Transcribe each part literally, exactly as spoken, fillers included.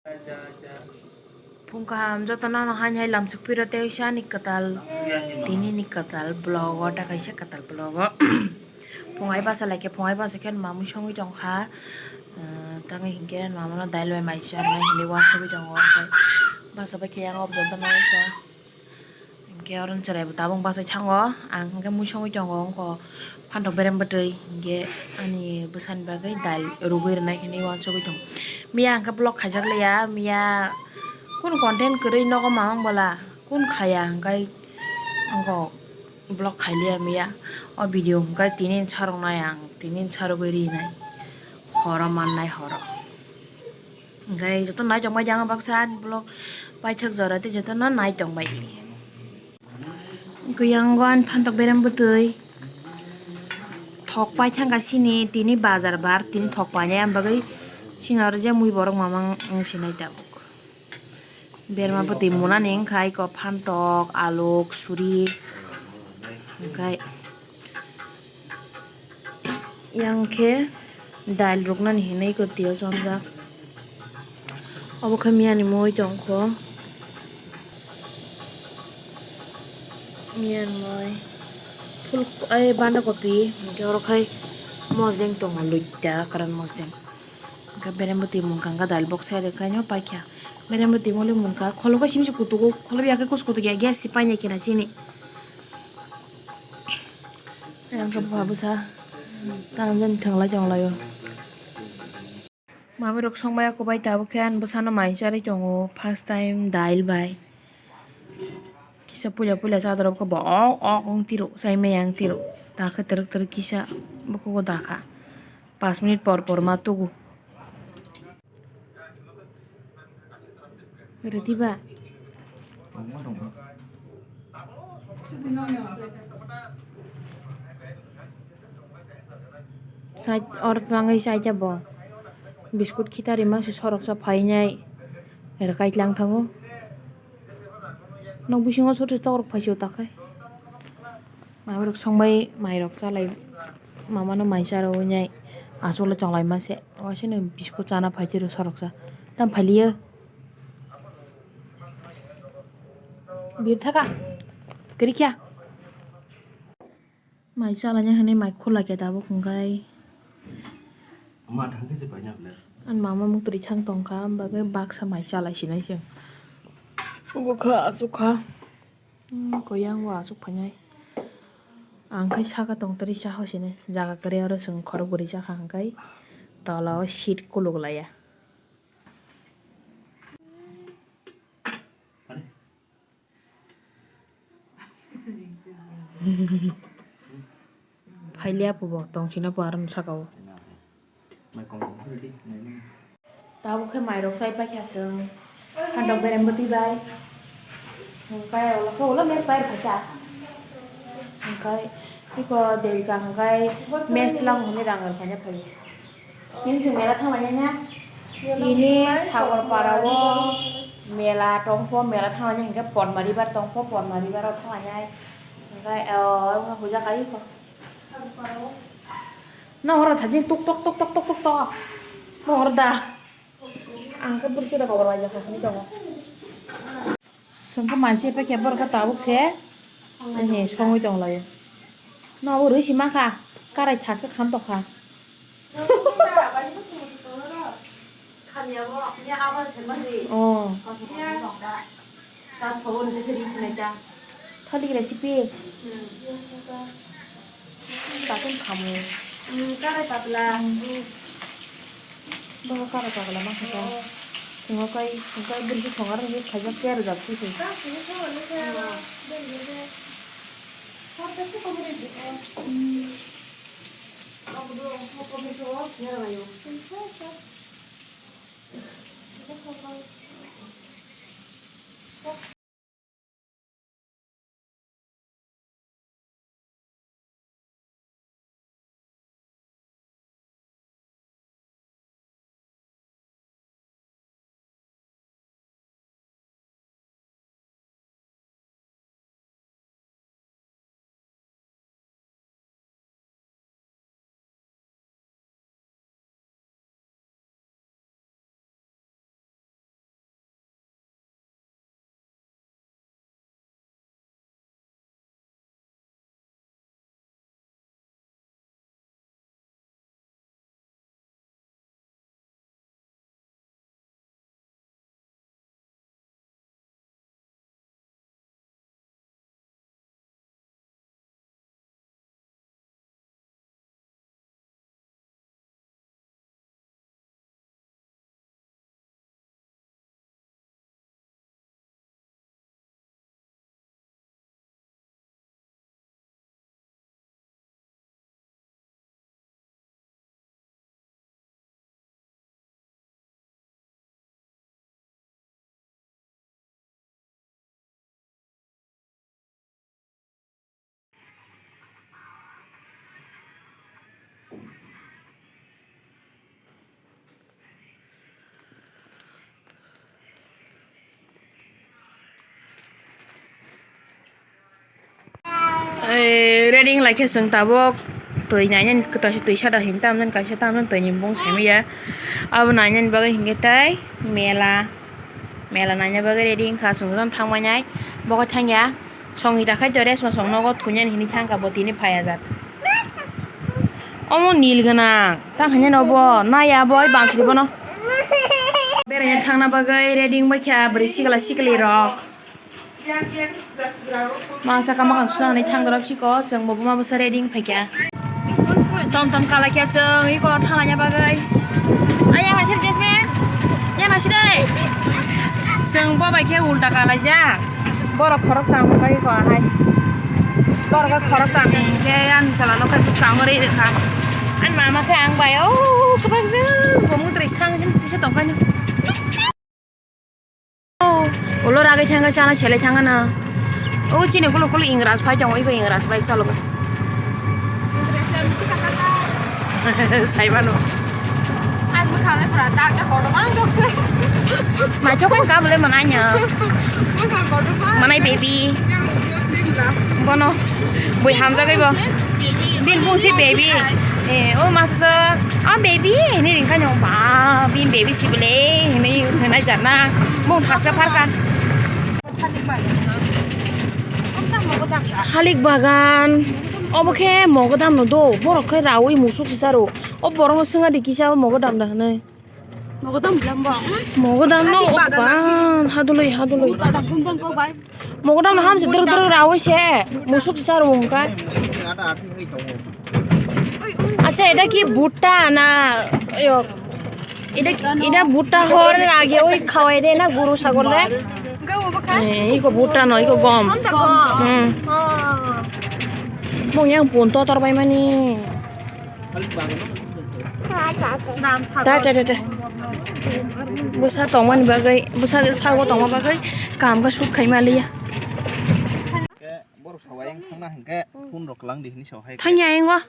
Phung kaham jotono no haini hai lamsok piro tei ani kwtal, tini ni kwtal vlog o, ta kaisa kwtal vlog o. Phung hai basa lai khe, phung hai basa khe mamui songwi tong kha. Tangwi hinkhe mamano dail bai mai cha rwnai hinwi uansugwi tongo. Basa bai khe yang o jotono. Hinkhe oro chwrai bo tabuk bachai thango, ang hinkhe mui songwi tongo, wngkha phantok berem bwtwi, hinkhe ani bwsani bagwi dail rwgwi rwnai hinwi uansugwi tongo. Miya hinkhe vlog khaijak liya, miya kunu content kwrwi nogo mamang bwla, kunu khaya hinkhe wngkha vlog khailiya miya. O video hinkhe tini ni saroknai ang, tini ni sarogwi rinai, horo mannai horo. Hinkhe joto nai tongbai di ang baksa ani vlog paithak jora tei jotono nai tongbai di. Hinkhe yang o ani phantok berem bwtwi thok pai thangkha sini, tini bazar bar, tini thok painai, ang bagwi sini oro je mui borok mamang wng sinai tabuk. Berma bwtwi munani wngkha eko phantok, aluk, suri, hinkhe. Yang khe dail ruknani hinwi kwtwi o chonjak. Obo khe miyani mui tongkho. Miyani mui. Phul ai banda kopi, hinkhe oro khai mosdeng tongo, luita karan mosdeng. Hinkhe berem bwtwi mungkha, hinkhe dail box side o khaino paikha. Berem bwtwi muli mungkha, khologo simi se kutugo, khologo yakhe kus kutuk ya, gas si painai khe na sini. Ang khe bupha bwsa tamo jani thanglai tonglaio. Mamirok songbai ya kubai tabuk khe ani bwsano mai charwi tongo first time dail bai. Kisa puila puila chadarok khe bo ok ok wng tiro, chai maya wng tiro. Dakhe twrwk twrwk kisa bukhugo dakha. Pas minute por por ma tugu. Rwdi ba. Side or twlangwi side bo. Biskut khita rima se soroksa phainai. Rwkai tlang thango. Nok bisingo sote tokrok phaisio takhai. Mamirok songbai mairok chalai. Mamano mai charo wngnai. Aswk le tonglaima se. Waisano biskut chana phaitiro soroksa. Tam phailiyo. Bir thaka. Kwrwikha. Mai chalaina hinwi mai khulakhe tabuk hwnkhe. Ma thangkhe se paina ble. Ani mama muktwi thang tongkha, bagwi baksa mai chalai sinai chwng. Bukha, achukha. Hmm, koyang o achuk phainai. Ang khai saka tongtwrwi chaho sini. Jaga kwrwi oro chwng khorok bwrwi chakha hwnkhe tola o seat kuluk laiya. Phailiya pubo tongsina po aroni saka o. Tabuk khe mairok chai paikha chwng. Phantok berem bwtwi bai. Hwnkhe ulo khe ulo mes bai rwkha. Hwnkhe iko Devika hwnkhe mes lang hwnwi rang rwkhaina phai. Tini chwng mela thanglainai na? Tini Sagarpara o mela tongpho, mela thanglainai hwnkhe Porma River tongpho, Porma River o thanglainai. Hwnkhe o wngkha hujakha iko. Nohoro thajin tuk tok tok tok tok tok tok. Nohoro da. Ang khe bwrwi sida kotor waijak hinwi tongo. Chwng khe mansi epekhe borok khe tabuk se. Ani songwi tonglaio. Nobo rwi si mankha. Karai thaskhe khan tokha. Oh. Thalik recipe. Takun khamu. Karai patla. Bo karai patla ma kha. Singo kai, singo kai bwrwi thongar ni khaijak cher jak si. Ting lai khe chwng tabuk twi nainani, kaisa twi sada hin tamjani, kaisa tamjani twi ni bung saimaya. Abo nainani bagwi hinkhe tai mela, mela naina bagwi ready wngkha, chwng jang thangmani. Bo khe thangya, songwi ta khai to rest ma song nogo thuinani hinwi thangkha, bo tini phaiya jat. Omo nil gwnang, ta khainani obo naya bo bai bangsi bono. Beraina thangna bagwi ready wngbaikha bwrwi sikla sikli rok. Masa kama kang suna ni thang dorop siko, chwng bo buma bwsa ready wng phaikha. Tom tom kala khe chwng iko thangna bagwi. Ai, yang nasi Jasmine. Yang nasi dai. Chwng bo bai khe ulta kalaijak. Borok khorok tang kai ko hai. Borok khorok tang khe yan chala no khe bwskang ri kha. An mama khe ang bai o kwbang jang bo mudre thang jin tisa tong kani. Ulo ragwi thangkhe chana selai thangkhe na. O chini kulu kulu Ingraj phai tongo, iko Ingraj bai chalo. Saibano. Ang bwkha le pura tak tak kotor mang dok. Naithok khe kabule mananya. Bwkha kotor mang. Manai baby. Bono bui hamjagwi bo. Bini bung si baby. Eh, o masa, o baby hinwi ringkha no ba, bini baby si bole hinwi hwnai jana. Bung thaska pharka. Thalik bagan. Obo khe mogodam no do. Borok khe rawi musuk si saro. O borok no swnga di kisa o mogodam da hinwi. Mogodam bwlam bo. Mogodam no. Thalik bagan ban haduloi, haduloi. Mogodam no hamse dor dor rawi se. Musuk si saro wngkha. Acha, eta ki bhutta na? Eta, eta bhutta hor age oi khawai de na guru sagol re. Eh, iko bhutta no, iko gom. Hmm. Mung yang pun totor bai mani. Ta, ta, ta, ta. Bwsa tongmani bagwi, bwsa sago tongma bagwi kaham khe shoot khai maliya. Borok sawai ang thangna hwnkhe phone rok kwlang di hinwi sawai. Thangya ang o.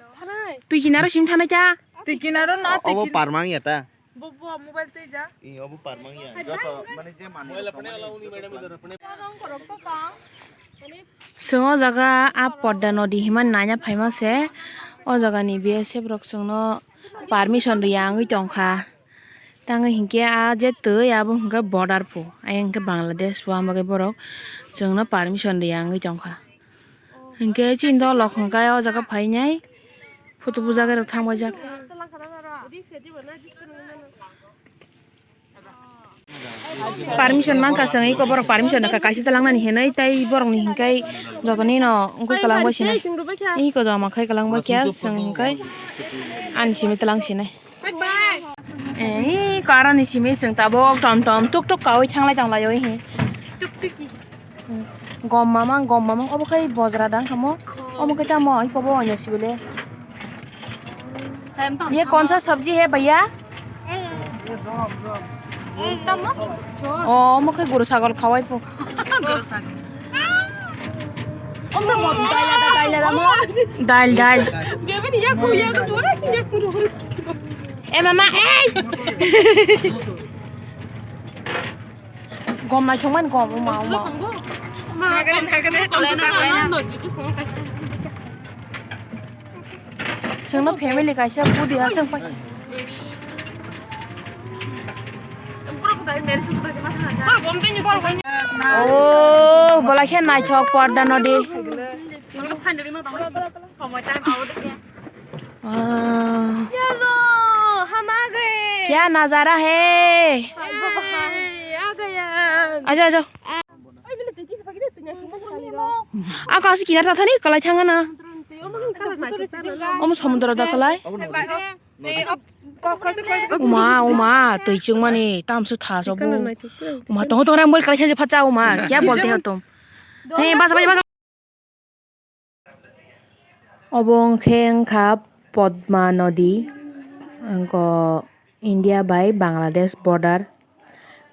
Twi kinaro sim thanai cha. Twi kinaro na, twi obo kin- parmang ya ta. Bo, bo mobile twi ja. I obo parmang ya. Joto mane je mani. Chwng o jaga a Podda nodi hima naina phaima se. O jaga ni B S F rok chwngno permission riya wngwi tongkha. Tangwi hinkhe a je twi abo hinkhe border pho, ayang hinkhe Bangladesh, o bagwi borok chwngno permission riya wngwi tongkha. Hinkhe chini dolok hinkhe o jaga phainai photo bujagwi rok thangbaijak. Permission mankha chwng, iko borok permission nangkha kaisa talangnani hinwi, tei borokni hinkhe jotonino wngkhe kwlangbo sinai. Iko joma khai kwlangbo khe chwng hinkhe ani simi talang sinai. Ei, karani simi chwng tabuk tom tom tuk tuk kaui thanglai tonglaio, he. Tuktuki. Gom mamang, gom mamang, obo khai bojra dang kamo. Omo khai tamo, iko bo onyo sibile. Ye kaun sa sabji hai, bhaiya? Tamo? Oh, omo khai guru sagol khawai po. Guru sagol. Dail, dail. Eh, mama, eh! Gom naithok mani gom, uma, uma. Chwngno family kaisa budi aswk pai. Oh, bola khe naithok porda nodi. Wow. Kya nazara hai? Ajo, ajo. Ako aswk kinar ta thani kwlai thangna. Omo somudro da kwlai. Uma, uma, twi chwngmani tamswk tha sobo. Uma, tongo tongo rang bol kwlai thangsi phacha uma. Kya bolte ho tum? Hey, basa, basa, basa. Obo wngkhe wngkha Padma nodi, wngkha India bai Bangladesh border,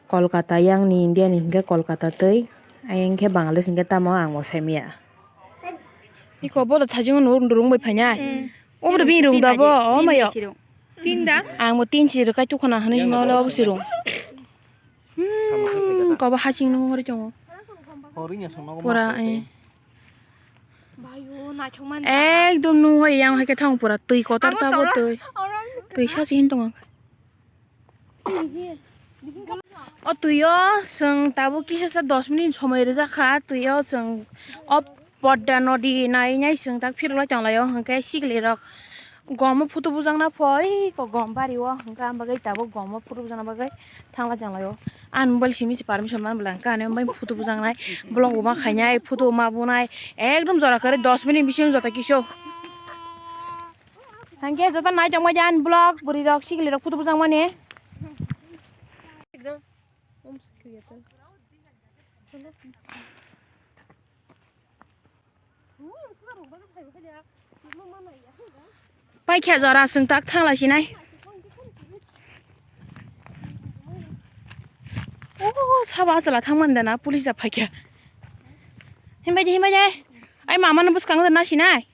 Kolkata yang ni India ni hinkhe Kolkata twi, ayang khe Bangladesh hinkhe tamo ang bo saimaya. Iko bodo thajingo nurung bai phainai. Obo bini rung da bo, o mayo. Tinda. Ang bo tin si rwkai tukhana hinwi hima le obo si rung. Hmm, kobo hasing nung hori tongo. Pura, eh. Bayo, naithok man. Ekdom nuhoi yang hai khe thang pura twi kotor tabo twi. Twi sa se hin tongo. O twi o chwng tabuk kisa sa dos minute somoi rijak kha. Twi o chwng o Podda nodi nai nai chwng tak phirok lai tong lai o, hwnkhe sikli rok gom o photo bujak na phoi ko gom bari o, hwnkhe ang bagwi tabuk gom o photo bujak na bagwi thang lai tong lai o. Ang mobile simi se permission man bwla hwnkhe ani photo bujak nai, vlog bo ma khainai, photo ma bunai, ekdom jora kwrwi dos minute bisingo joto kisu. Hwnkhe joto nai tongbai di ani vlog, bwrwi rok sikli rok photo bujak mani. Paikha jora chwng tak thang lai sinai. Oh, sabo achwla thang man dana, police da phaikha. Himbai de, himbai de. Ai mama no bwskang da na sinai.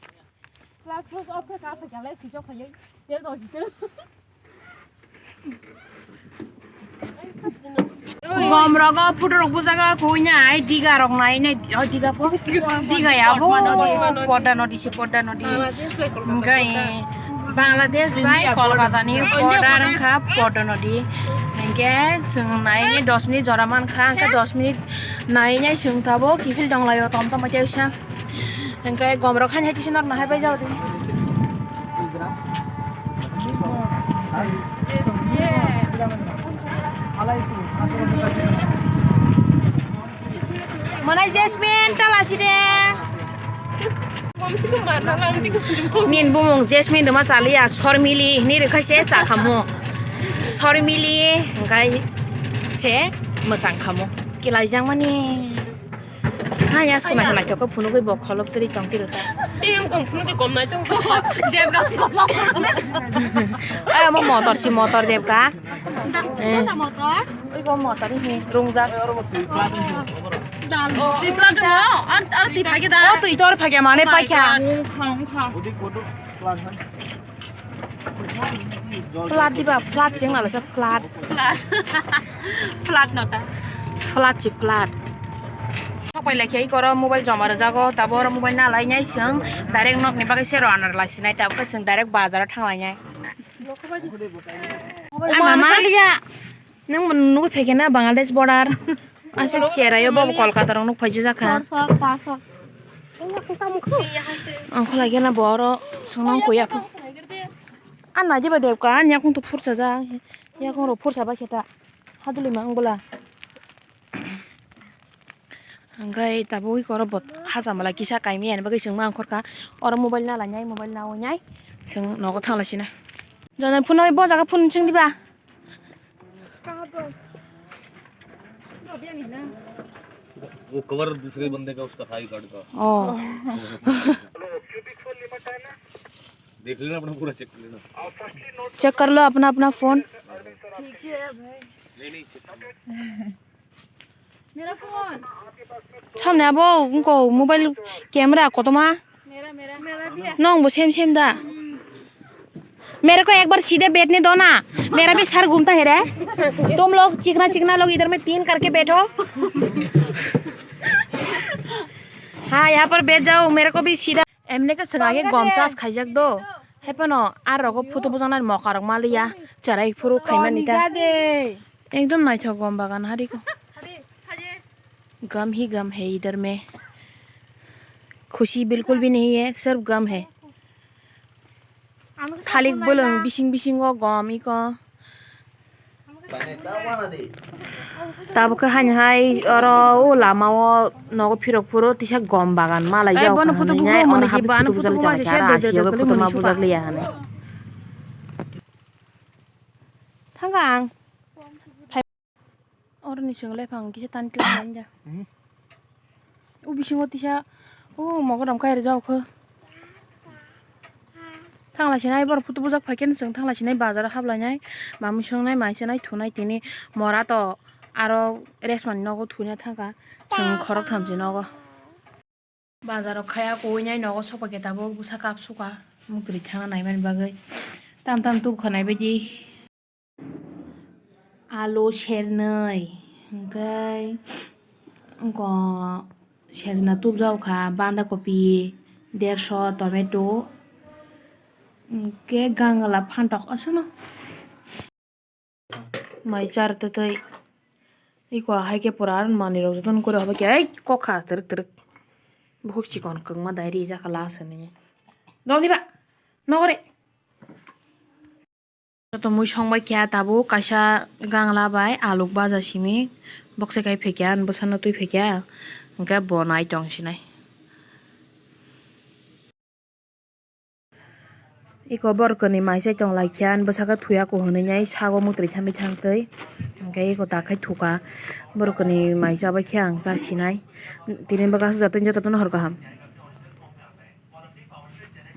Gom rogo photo rok bujago kuina ai diga rok nai nai o diga po diga ya bo Podda nodi se Podda nodi. Hwnkhe Bangladesh bai Kolkata ni border wngkha Podda nodi. Hwnkhe chwng nai dos minute jora mankha, hwnkhe dos minute nai nai chwng tabuk kiphil tong lai o tom tom khe. Hwnkhe gom rok khaina hai kisa norok nahai bai jao de. Manai Jasmine tala si de. Nin bumung Jasmine rwma chaliya, Sormili hinwi rwkha se cha khamu. Sormili hwnkhe se mwchang khamu. Kilaijak mani. Ha, ya, sukuna hai naithok khe phunugwi bo kholop twi tong tiro ta. Tei wng tong phunugwi kom naithok. Debga kom. Ay, omo motor si, motor debga. Eh. Motor? Ui, bo motor hi, rungjak. Dal. Twi pla dong, ar, ar twi phagi da. O, twi tor phagi mane paikha. Wng kha, wng kha. Flat diba, flat cheng lala sa flat. Flat. Flat nota. Flat chi flat. Sok pai lekhe ikoro mobile joma rwjago, tabo oro mobile na lai nai chwng direct nok ni bagwi se rwna lai sinai, tabo khe chwng direct bazar o thang lai nai. Ai mama. Nwng bo nugwi phaikha na Bangladesh border. Aswk cherai o bobo Kolkata rok nuk phaijak kha. Sor, sor, pa sor. Ang kholai gana bo oro swngnang kuya phu. An nai diba debka, an yakung to phursa ja. Yakung rok phursa ba kheta. Haduli ma ang bula. Hwnkhe tabuk ikoro bot hacham bwla kisa kaimi ani bagwi chwngma ang khorkha. Oro mobile na lainai, mobile na oinai. Chwng nogo thang lai sina. Jana phone oi bo jaga phone chwng diba? वो कवर दूसरे बंदे का, उसका था I card का। Oh. देख लेना अपना, पूरा चेक कर लेना। Check कर लो अपना अपना phone. नहीं, नहीं, चेक कर लो। Samne abo wngko mobile camera kotorma. Nong bo same same da. मेरे को एक बार सीधे बैठने दो ना, मेरा भी सर घूमता है रे। तुम लोग चिकना चिकना लोग इधर में तीन करके बैठो। हाँ, यहाँ पर बैठ जाओ, मेरे को भी सीधा। Emne khe chwng age gom chas khaijak do. Hephano ar rogo photo bujaknani moka rok maliya. Cherai phuru khaimani ta. Ekdom naithok gom bagan hariko. गम ही गम है इधर में, खुशी बिल्कुल भी नहीं है, सिर्फ गम है। Thalik bwlwng bising bisingo gom iko. Tabuk khe haini hai oro o lama o nogo phirok phuru tisa gom bagan malai jao bono photo bujak liya hane. Thangka ang. Oro ni chwng lephang kisa tani tla khlainai da. Mhm. O bisingo tisa o mogodam kai rwjak kho. Thangla sinai borok photo bujak phai khe chwng thangla sinai bazar o haplainai mamwi songnai mai chanai thunai tini mora to aro resmani nogo thuna thangkha chwng khorok thamchi nogo. Bazar o khaya kuinai nogo sokpakhe tabuk bwsa kap suka muktwi thangna naimani bagwi tam tam tubkha naibaidi. Alu sernwi, hwnkhe wngkha sejna tubjak kha, banda kopi, Dersho tomato, hwnkhe gangla phantok aswkno. Mai char twtwi. Iko hai khe pura manwi rok jotono kore hobo khe, ei kokha twrwk twrwk. Bukhuk chikon kwkma dai ri jakha last ni. Romni ba, nogore. Joto mui songbai kha tabuk kaisa gangla bai aluk baja simi. Bokse kai phekya, bwsano twi phekya. Hwnkhe bo nai tong sinai. Iko borokni mai se tong lai kha, bwsakhe thuya kuhunwi nai sago mwtwi thangwi thangtwi. Hwnkhe iko ta khai thuka. Borokni mai chabai khe ang cha sinai. Tini bwkha suja twi joto no hor kaham.